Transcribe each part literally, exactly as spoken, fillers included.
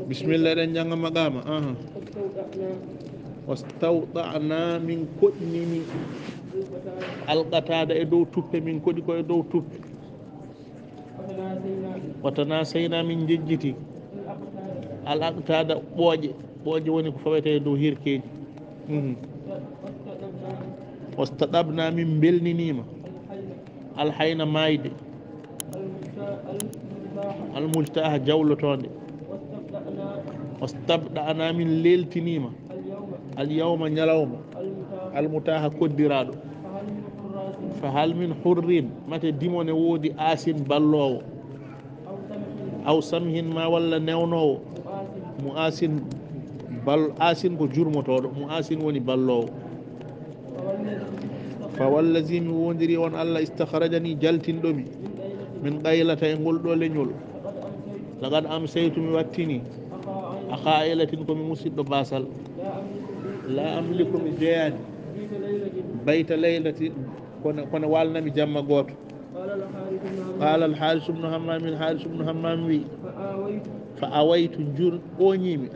Bismillah, eɗen jannga maqama. Aha. Wastawda'na, min koɗnini. Alqatada e dow tuppe, min koɗi ko e dow tuppe. Watanasayna, min jejjiti. Al aqtada, ɓooƴe. Ɓooƴe woni ko fawete e dow hirkeeji. Mhm. Wastadabna, min belninima. Alhayna, mayde. Almujtaha, jawlotonde. Wastabda'na, min leltinima. Alyawma, ñalawma. Almutaha, koddiraɗo. Fahal min hurrin, mate dimo ne woodi asin ballowo. Aw samhin, ma walla newnowo. Mu asin, bal asin ko jurmotoɗo, mu asin woni ballowo. Fa wallazi, mi wondiri on Allah, istakhrajani, jaltinɗomi min qaylata, e ngol ɗo leñol. Laqad amsaytu, mi wattini. Akha aylatin, ko mi musiɗɗo basal. La amliku, mi jeyani. Bayta laylati, kono, kono walnami jamma gooto. Qala al-Haris ibn Hammam, al-Haris ibn Hammam wi, fa awaytu, jur-, oñimi.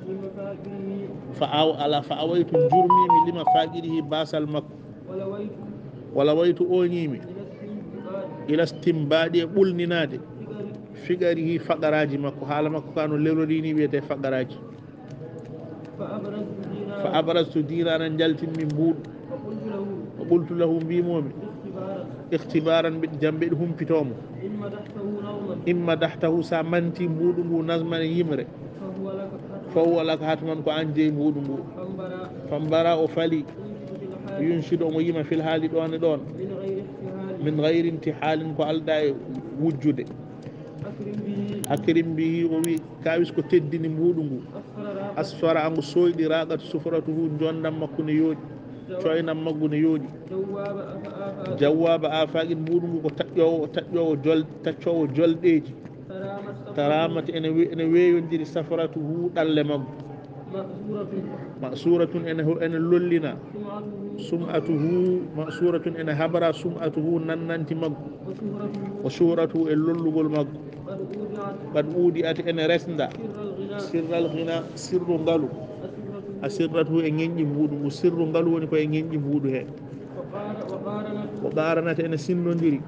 Fa aw-, ala, fa awaytu, jurmimi, lima faqirihi, basal makko. Wala waytu, oñimi. Ila stimbaɗi, e ɓulninade. Figarihi, faqaraji makko. Haala makko ka no lelorini wiyete faqaraji. Fa abrastu dinaran, jaltinmi mbuuɗu. Wa qultu lahu, mbimomi. Ikhtibaran, mbiɗ-, jam mbiɗ humpitomo. Imma dahtahu, sa manti mbuuɗu ngu, nazman, yimre. Fa huwa laka hatman, ko an jeyi mbuuɗu ngu. Fambara, o fali. Yunshidu, omo yima fil hali ɗon e ɗon. Min ghayri intihalin, ko alda e wujjude. Akrim bihi, o wi, kawis ko teddini mbuuɗu ngu. Asfara, ngu soyɗi, raqat sufratuhu, jondam makko ne yooɗi, coynam maggu ne yooɗi. Jawwaba afaqin, mbuuɗu ngu ko taƴƴowo, taƴƴowo jol-, taccowo jolɗeeji. Taramat, ene we-, ene weeyondiri safratuhu, ɗalle maggu. Ma'suratun, ene ho-, ene lollina. Sum'atuhu, ma'suratun, ene habra sum'atuhu, nannanti maggu. Wa shuhratuhu, e lollugol maggu. Qad udi'at, ene resnda. Sirral ghina, sirru ngalu. Asirratuhu, e ŋeñƴi mbuuɗu ngu. Sirru ngalu woni ko e ŋeñƴi mbuuɗu he. Wa qaranat, ene sindondiri.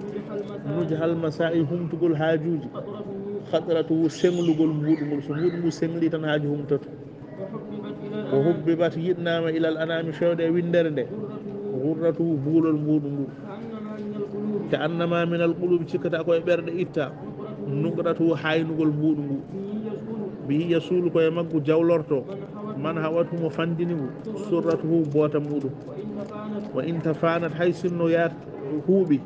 Nujhal masa'i, humtugol haajuuji. Khatratuhu, senglugol mbuuɗu ngol. So mbuuɗu ngu sengli tan haaju humtoto. Wa hubbibat, yiɗnama, ilal anami, fewde e windere nde. Ghurratuhu, buulol mbuuɗu ngu. Ka annama minal qulubi, cikkata ko e ɓerɗe itta. Nuqratuhu, haynugol mbuuɗu ngu. Bihi yasulu, ko e maggu jawlorto. Man hawathu, mo fandini ngu. Surratuhu, boota muɗum. Wa in tafanat, hay sinno yaat huuɓi.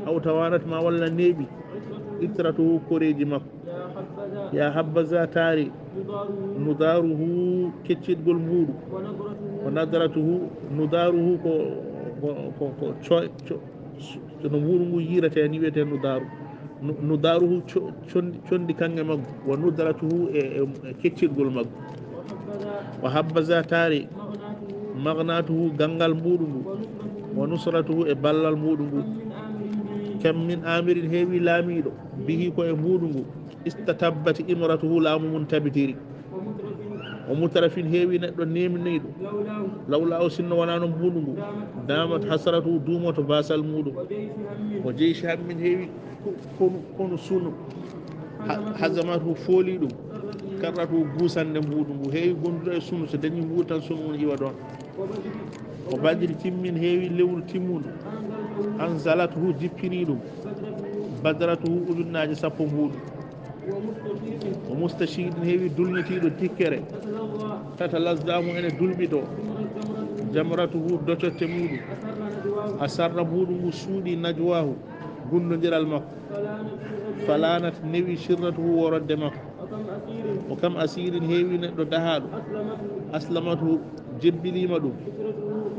Aw tawanat, ma walla neeɓi. Itratuhu, koreeji makko. Ya habbaza, taari. Nudaruhu, keccitgol mbuuɗu. Wa nadratuhu, nudaruhu ko, ko, ko, ko co-, co-, no mbuuɗu ngu yiirete ni wiyete nudaru. Nu-, nudaruhu co-, condi, condi kaŋŋe maggu. Wa nudratuhu e, e, e keccitgol maggu. Wa habbaza, taari. Maghnatuhu, ganngal mbuuɗu ngu. Wa nusratuhu, e ballal mbuuɗu ngu. Kam min amirin, heewi laamiiɗo. Bihi, ko e mbuuɗu ngu. Istatabbati imratuhu, laamu mum tabitiri. Wa mutrafin, heewi neɗɗo neemniiɗo. Lawla o, sinno wonano mbuuɗu ngu. Damat hasratuhu, duumoto basal muɗum. Wa jeyshi hammin, heewi ko-, konu, konu sunu. Ha-, hazamatu, fooli ɗum. Karratu, guusande mbuuɗu ngu. Heewi gonduɗo e sunu, so dañi mbuuɗu tan sunu mum iwa ɗon. O badri timmin, heewi lewru timmuɗo. Anzalatuhu, jippini ɗum. Badratuhu, ujunnaaje sappo mbuuɗu. O mustashidin, heewi dulñitiiɗo tikkere. Tatalazzamu, ene dulɓito. Jamratuhu, docotte muɗum. Asarra, mbuuɗu ngu suuɗi, najwahu, gundodiral makko. Falanat, newi, shirratuhu, worodde makko. O kam asirin, heewi neɗɗo dahaaɗo. Aslamatu, jebbiliima ɗum.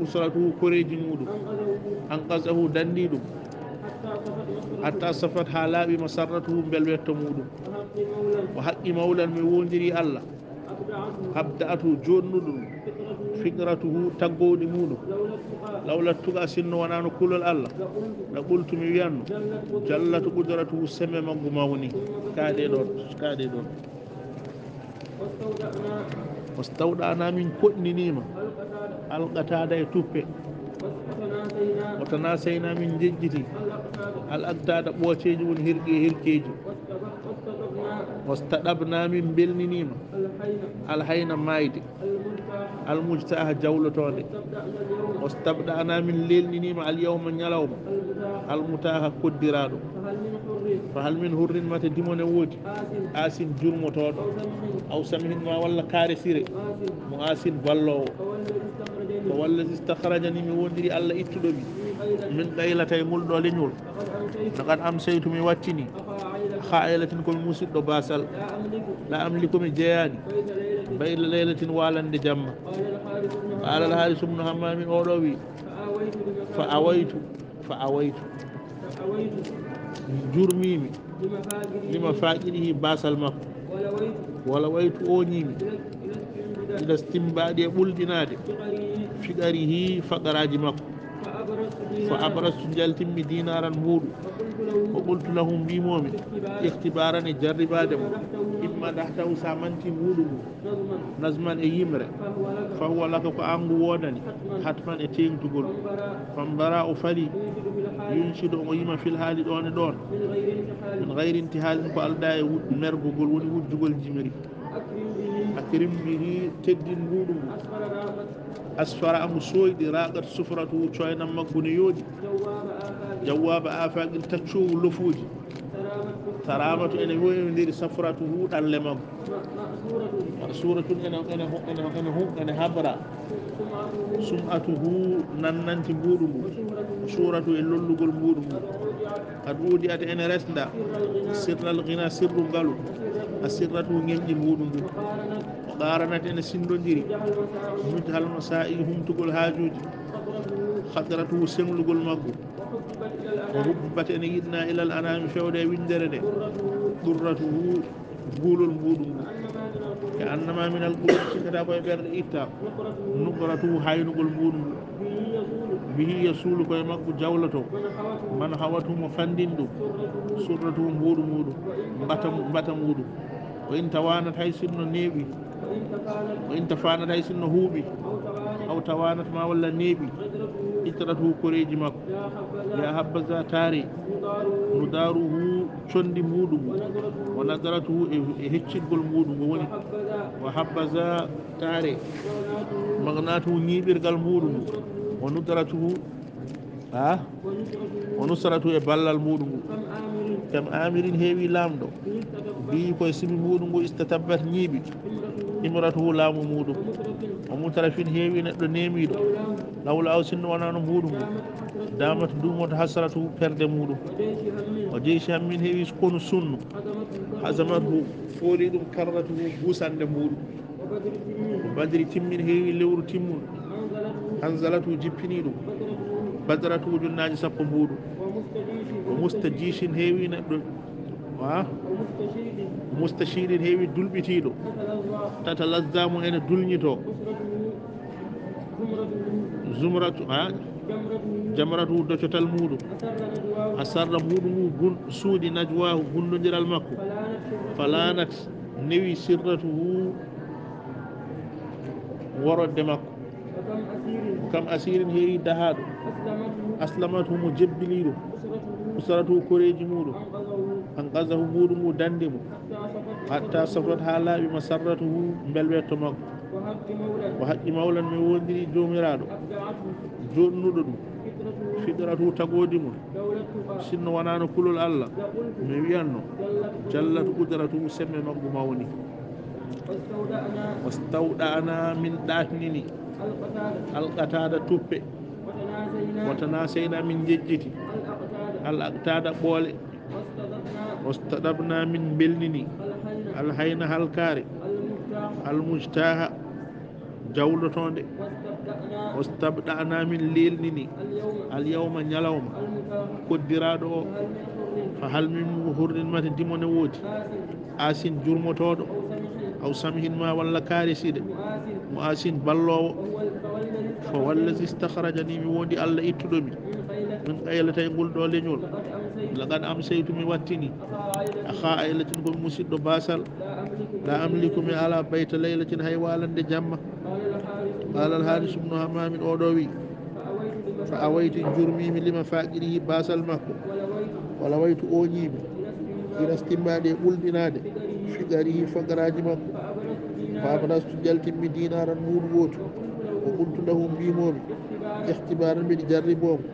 Usratuhu, koreeji muɗum. Anqazahu, danndi ɗum. Hatta safat, haa laaɓi, masarratuhu, mbelwetto muɗum. O haqqi mawlan, mi wondiri Allah. Abda'atu, joɗnuɗo ɗum. Fitratuhu, taggowɗi muɗum. Lawla tuqa, sinno wonano kulol Allah. La qultu, mi wiyanno. Jallat qudratuhu, sembe maggu mawni. Kaaɗe ɗon, kaaɗe ɗon. واستودعنا min koɗniniima القتادة alqataada e tuppe وتناسينا min njejjiti الأقتاد alaqtaada ɓooceeji woni herɗi e herkeeji واستطبنا min mbelniniima الحين alhayna maayde المجتاح almujtaha jawlotoonde واستبدأنا اليوم wastabda'na min lelniniima alyawma ñalawma المتاح almutaha koddiraaɗo فهل من حر fahal min hurrin mate dimone woodi آس asin jurmotooɗo أو سمح aw samihin ma walla kaaresire آس mo asin balloowo فوالذي استخرجني ko wallazi istakhrajani mi wondiri allah ittuɗo mi من فيلة min qaylata e ngol ɗo leñol لقد أمسيت laqad amsaytu mi wattini أخا عيلة kha aylatin komi musiɗɗo basal لا أملك la amliku mi jeyaani بيت ليلة bayla laylatin walande jamma قال الحارث بن qala همام alharisu bnu hammamin oɗo wi فآويت لمفاقده fa awaytu fa awaytu فآويت jurmimi لمفاقده lima faqidihi basal makko ولويت wala waytu oñimi إلى إلى استنباد ila stimbaɗi e ɓulɗinade فقره fiqarihi faqaraji makko فأبرزت fa دينارا abrastu jaltimmi dinaran mbuɗu فقلت له ko qultu lahu mbimomi اختبارا ikhtibaran e jarribade mo فإن مدحته imma dahtahu sa manti mbuɗu ngu نظما nazman e yimre فهو لك fahuwa laka ko an ngu wodani حتما hatman e teŋtugol فانبرى fambara o fali ينشد في الحال yunshidu omo yima fil haali ɗon e ɗon من غير انتحال min gayri intihaalin ko alda e wujju mergugol woni wujjugol jimiri أكرم به akrim bihi teddin mbuɗu ngu أسفر راقت asfara amu soyɗi raqat sufratu coynam maggu ne yooɗi جواب آفاق jawwaba afaqin taccowu lofuuji ترامت taramatu ene wewndiri safratuhu ɗalle maggu مأسورة masuratun ene ene hu- ene ene hu- ene habra سمعته sum'atuhu nannanti mbuɗu ngu وشهرته suratu e lollugol mbuɗu ngu قد أودعت qad udi'at ene resda سر الغنى sirral ghina sirru ngalu وسرته asirratu ñenƴi mbuɗu ngu وقارنت o qaranat ene sindondiri نجح المسائل nujhal masa'i humtugol haajuji خطرته hadratu senglugol maggu وحببت إلى o الأنام hubbat ene yiɗna ilal anami fewde e winndere nde قرته durratuhu guulol mbuɗu ngu كأنما من القلوب ka annama min al qulub sikkata ko e ɓerɗe itta نقرته nuqratu haynugol mbuɗu ngu به يزول bihi yasulu koye makko jawloto من حوته man hawatu mo fandin ɗum سرته surratu mbuɗu muɗum وإن mbata تفانت mbata muɗum o in tawanat hay sinno neeɓi وإن تفانت o in tafanat hay sinno huuɓi أو توانت aw tawanat ma walla neeɓi غدرته itratu koreji makko يا حبذا ya habbaza taare نضاره nudaruhu condi mbuɗu ngu ونظرته o nadaratuhu e e heccitgol mbuɗu ngu woni وحبذا wa habbaza taare مغناته magnatuhu ñiiɓirgal mbuɗu ngu ونصرته wa nudratuhu ha ونصرته o nusratu e ballal mbuɗu ngu كم آمر kam amirin heewi lamɗo به استتبت mbi koye sibi mbuɗu ngu istatabbat ñiiɓi امرته imratuhu laamu muɗum ومترف o mutarafin heewi neɗɗo neemiɗo لولاه lawla aw sinno wonano mbuɗu ngu دامت حسرته damat dumoto hasratu perde muɗum وجيش هم o jeysi hammin heewi konu sunnu حزمته hasamatu fooli ɗum karratuhu busande mbuɗu وبدر تم ko badri timmin heewi lewru timmun أنزلته hanzalatu jippini ɗum بدرته badratu ujunnaaji sappo mbuɗu ومستجيش o mustajishin heewi neɗɗo ha ومستشير mustashirin heewi dulɓitiiɗo تتلظى tatalazza mo ene dulñito أسرته زمرته zumratu ha جمرته jamratu docotal muɗum أسر نجواه asarra mbuɗu ngu gun suuɗi najwahu gundodiral makko فلانت سرته falanat newi sirratuhu worodde makko وكم أسير kam asirin heewi dahaaɗo أسلمته aslamatu mo jebbiliiɗo أسرته usratu koreeji muɗum أنقذه anqazahu mbuɗu ngu dande mo حتى صفت hatta safrat ha laaɓi masarratuhu mbelwetto makko وحق مولى o haqqi mawlan mi wondiri joomiraaɗo أبدعته jonnuɗo ɗum فطرته fiɗratu tagoodi mum دولة التقى sinno wonano kulol allah لقلت mi wiyanno جلت jallat قدرته qudratu semme maggu mawni واستودعنا wastawɗa'na min ɗaatnini القتادة alqatada tuppe وتناسينا watanasayna min jejjiti الأقتاد al aqtada ɓoole واستطبنا wastaɗabna min belnini الحين alhayna halkaare المجتاح almujtaha jawlotoonde واستبدأنا wastabɗa'na min lelnini اليوم alyawma ñalawma المتاح koddiraaɗo o فهل من حر fa hal min hurrin mate dimone woodi آس asin jurmotooɗo أو سمح aw samihin ma walla kaarisiɗe مؤاس mo asin balloowo فهو الذي استخرجني mi wondi allah ittuɗo mi من فيلة min qaylata e ngol ɗo leñol لقد أمسيت laqad amsaytu mi wattini أخا عيلة akha aylatin komi musiɗɗo basal لا أملك La amliku, mi alaa, bayta laylatin, hay waalande jamma. Qaala al-Haaris ibnu Hammaamin, oo ɗoo wiyi, fa awaytu, njurmiimi, lima faqirihi, baasal makko. Wa lawaytu, ooñiimi, ila istimbaadi, e ɓulɗinaade, fiqarihi, faqraaji makko. Fa abrastu, jaltinmi, diinaaran, mbuuɗu wootu. Wa qultu lahu, mbiimoomi, ihtibaaran, mbiɗa jarriboo mo.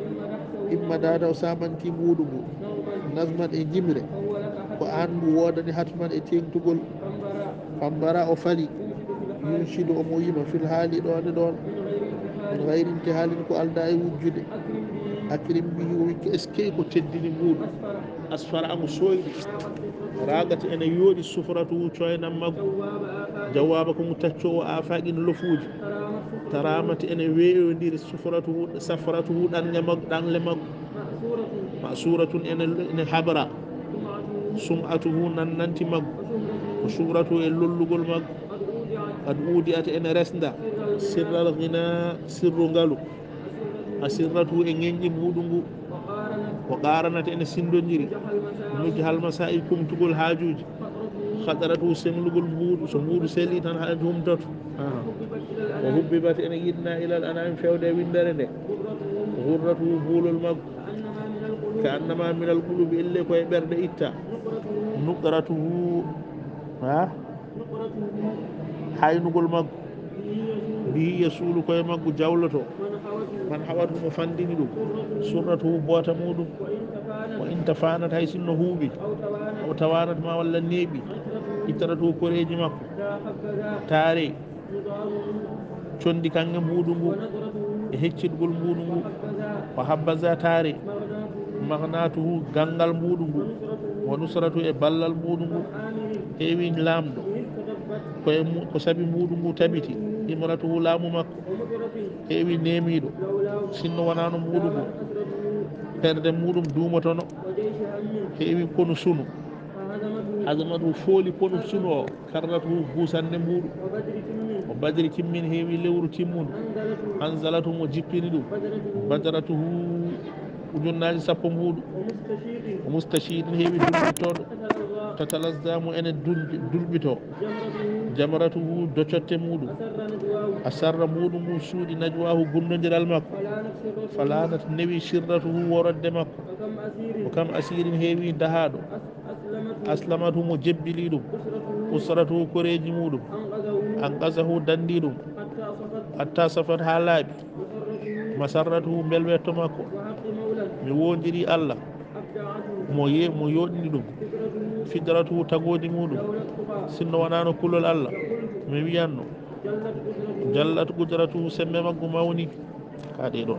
Imma daada o saamantii mbuuɗu ngu, nazman, e jimre, ko aan ngu woodani, hatman, e teeŋtugol. Fambara, o fali, yunshidu, omo yima, fil haali, ɗoon e ɗoon, min gayri intihaalin, ko aldaa e wujjude. Akrim bihi, o wikki, eskey ko teddini mbuuɗu. Asfara, ngu sooyɗi. Raagat, ene yooɗi, sufratuhu, coynam maggu. Jawaaba, ko ngu taccoowo, aafaqin, lofuuji. Taramat, ene weeɓondiri, sufratuhu, safratuhu, ɗanle maggu, ɗanle maggu. Ma'suratun, ene, ene habra. Sum'atuhu, nannanti maggu. Wa shuhratuhu, e lollugol maggu. Qad udi'at, ene resnda. Sirral ghina, sirru ngalu. Asirratuhu, e ŋeñƴi mbuuɗu ngu. Wa qaranat, ene sindondiri. Nujhal masa'i, kumtugol haajuuji. Khataratuhu, seŋlugol mbuuɗu, so mbuuɗu selii tan haɗa humtoto. Aha. Wa hubbibat, ene yiɗna, ilal anami, fewde e winndere nde. Ghurratuhu, buulol maggu. Ka annama minal qulubi, elle ko e ɓerɗe itta. Nuqratuhu, ha? Haynugol maggu. Bihi yasulu, ko e maggu jawloto. Man hawatu, mo fanndini ɗum. Surratuhu, boota muɗum. Wa in tafanat, hay sinno huuɓi. Aw tawanat, ma walla neeɓi. Itratuhu, koreeji makko. Taare. Condi kaŋŋe mbuuɗu ngu, e heccitgol mbuuɗu ngu. Wa habbaza, taare. Maghnatuhu, ganngal mbuuɗu ngu. Wa nusratuhu, e ballal mbuuɗu ngu. Heewi laamɗo. Ko e mu-, ko sabi mbuuɗu ngu tabiti. Imratuhu, laamu makko. Heewi neemiiɗo. Sinno wanaano mbuuɗu ngu, ɓernde muɗum duumotono. Heewi konu sunu. Hazamatu, fooli ponu sunu o. Karratu, buusannde mbuuɗu. O badri, timmin, heewi lewru timmundu. Anzalatu, mo jippini ɗum. Badratuhu, ujunnaaji sappo mbuuɗu. O mustashidin, heewi dulɓitooɗo. Tatalazza, mo ene dul-, dulɓitoo. Jamratuhu, docotte muɗum. Asarra, mbuuɗu ngu suuɗi, najwahu, gundondiral makko. Falanat, newi, shirratuhu, worodde makko. Wa kam asirin, heewi dahaaɗo. Aslamatu, mo jebbili ɗum. Usratuhu, koreeji muɗum. Anqazahu, danndi ɗum. Hatta safat, haa laaɓi. Masarratuhu, mbelwetto makko. Mi woondiri Allah. Mo ye-, mo yooɗini ɗum. Fidratuhu, tagoodi muɗum. Sinno wanaano kulol Allah, mi wiyanno. Jallat qudratuhu, semmbe maggu mawni. Ka ɗee ɗoo.